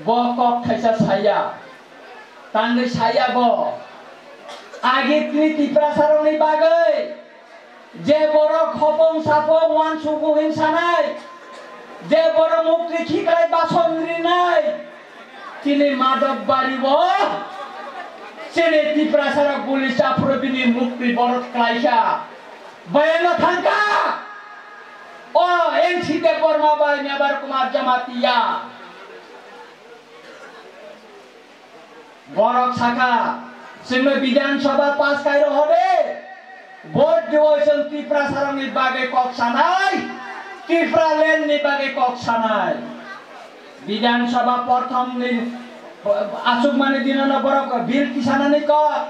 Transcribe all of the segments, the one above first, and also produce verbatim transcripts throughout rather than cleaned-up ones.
Bo kok thaisa saya, tangwi saya bo. Agi tini Tiprasarokni bagwi je borok khopong sapong uansukgo hin sanai, je borok mukti khiklai bason rinai, tini Madhobbario chini Tiprasarok buli chaphuru bini mukti borok klaikha. Bayano thangkha. O N C Debbarma bai Mebar Kumar Jamatia. Borok sakha, chwngno Bidhan Sabha pass khai rohode, vote diwi chwng Tiprasarokni bagwi kok sanai, Tipraland ni bagwi kok sanai. Bidhan Sabha prothom ni achukmani dinono borok bill tisanani kok.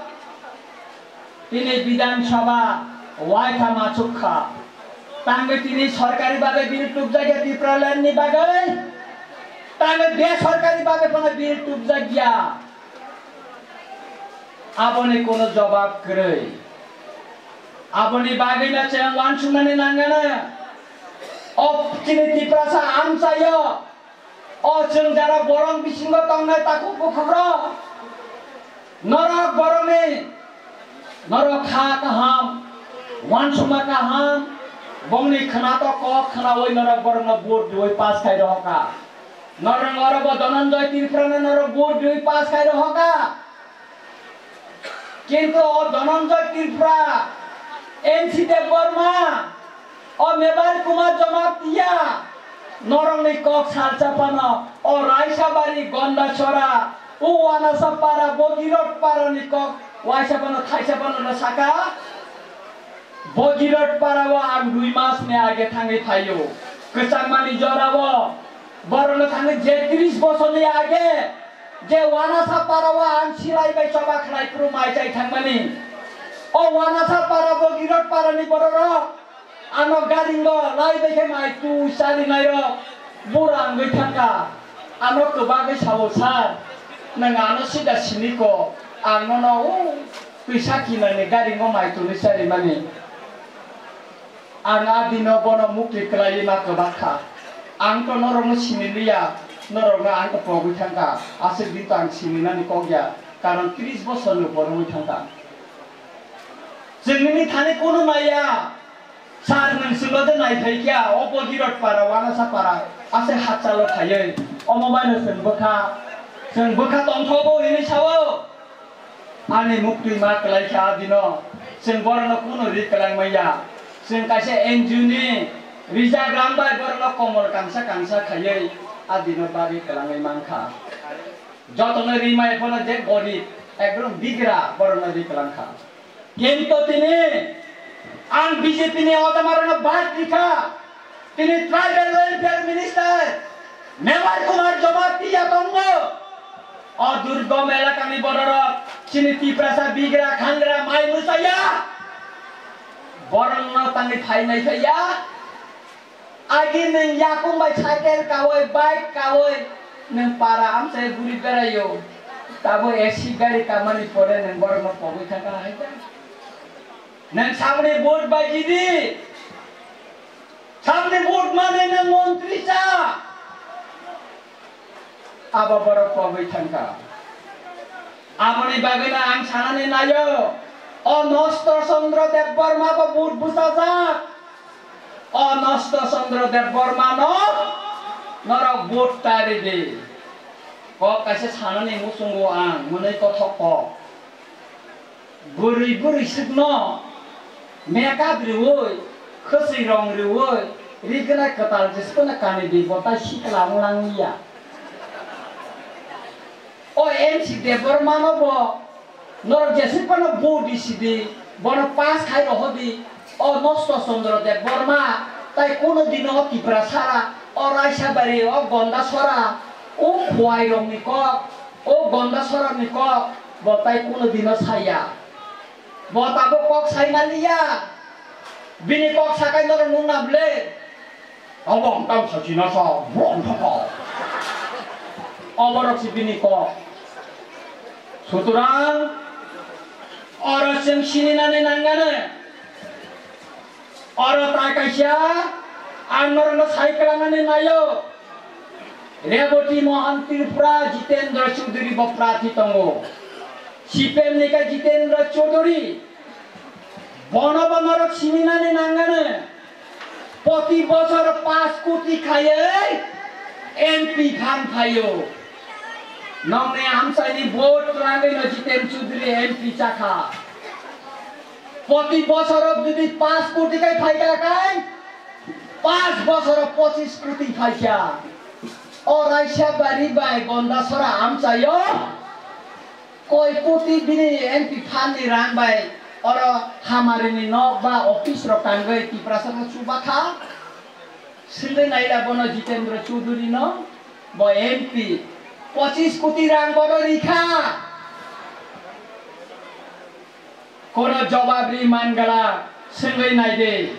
Tini Bidhan Sabha waitham achuk kha. Tangwi tini sorkari bagwi bill tubjakya Tipraland ni bagwi. Tangwi besorkari bagwi phano bill tubjakya. Aboni kono jobab kwrwi. Aboni bagwino chwng uansuknani nangano. O chini Tiprasa amchaio. O chwng jara borok bisingo tongnai takhuk bukhukrok, norok borokni, norok kha kaham, uansukma kaham, bongni khwnatok kok khwnawi norok borokno vote riwi pass khai rohorkha. Norok oro bo Dhananjay Tripurano norok vote riwi pass khai rohorkha. Kintu o Dhananjay Tripura, N C Debbarma, o Mebar Kumar Jamatia, norokni kok salsa phano, o Raisabari, Gondasora, o Wanasapara, Bogirot Parani kok, waisa phano, thaisa phano no saka. Bogirot Parao ang dui mas ni age thangwi phaio. Kwchangmani jorao, borokno thangwi je tris bosorni age, je Wanasa Parao ang silai bai choba khlai phuru mai chai thangmani. O Wanasa Para Bogirot Parani bororok ano garingo lai bai khe mai tu chali nairok bura wngwi thangkha. Ano kwbagwi sao, "Sir, nwng ano sida sini ko, ang nono o twisa kinani garingo mai tuni charimani." Ang a dino bono mukti kwlaiwi ma kwbak kha. Ang to norokno sini liya, norokno ang to pogwi thangkha. Aswk din to ang sininani kok ya, karon tris bosorni upor wngwi thangkha. Chwng nini thani kunu maya, sir, nwng chwngno de naiphai kha, o Bogirot Para, Wanasa Para, aswk hachalo phaiwi, omo baino chwng bwkha, chwng bwkha tongthogo hinwi sao. Ani muktwi ma kwlai kha a dino, chwng borokno kunu ri kwlangmaya. Chwng kaisa N G O ni rijak rang bai borokno komor kangsa kangsa khaiwi a dino bagwi kwlangwi mankha. Jotono ri mai phano je gorib, ekdom bigra borokno ri kwlangkha. Kintu tini ang B J P ni odamarokno bad rikha. Tini Tribal Welfare Minister Mebar Kumar Jamatia tongo. O durgom elakani bororok chini Tiprasa bigra khangra mai mwsaya. Borokno tangwi phainai phaiya. Agi nwng yakung bai cycle kawi, bike kawi, nwng para amchai guri beraio. Tabo A C gari kamani pore nwng borokno pogwi thangkha hai ta. Nwng samni vote bai jidi. Samni vote mane nwng montri cha. Abo borok pogwi thangkha. Aboni bagwino ang sanani naio, o Nosto Chandra Debbarma bo vote bwchajak. O Nosto Chandra Debbarma no norok vote ta ridi. Kok kaisa sanani muchungo ang, mwnwi kothok kok. Bwrwi bwrwi swkno makeup riwi, khwswi rong riwi, ri gwnai kwtal jeswkno kanwi di, bo tai sikla wng lang ya. O M C Debbarma no bo norok jeswk phano vote di sidi, bono pass khai rohor di. O Nosto Chandra Debbarma tai kuno dino o Tiprasara, o Raisabari, o Gondasora, o Khowai rokni kok, o Gondasora ni kok, bo tai kuno dino saya. Bo tabuk kok sai maliya. Bini kok sakai norok nukna ble. Abo ang tang khachi na sa, bo ang thaka. Oborok si bini kok. Sutrang, oro chwng sininani nangani. Oro tai kaisa, ang norokno sai kwlangnani naio. Reboti Mohan Tripura, Jitendra Chaudhary bo prarthi tongo. C P M ni khe Jitendra Chaudhary. Bono bo norok sininani nangano. Poti bosor paanch koti khaiwi M P phan phaio. Nokni amchaini vote twlangwi no Jiten Chaudhary M P chakha. Poti bosor jodi paanch koti khai phaikha khai, paanch bosor pochis koti phaikha. O Raisabari bai Gondasora amchaio koi koti bini M P phanni rang bai oro hamarini nok ba office rok tangwi Tiprasa no chubakha. Swngwi naila bono Jitendra Chaudhary no, bo M P pochis koti rang bono rikha. Kono jobab ri mangala, swngwi naidi.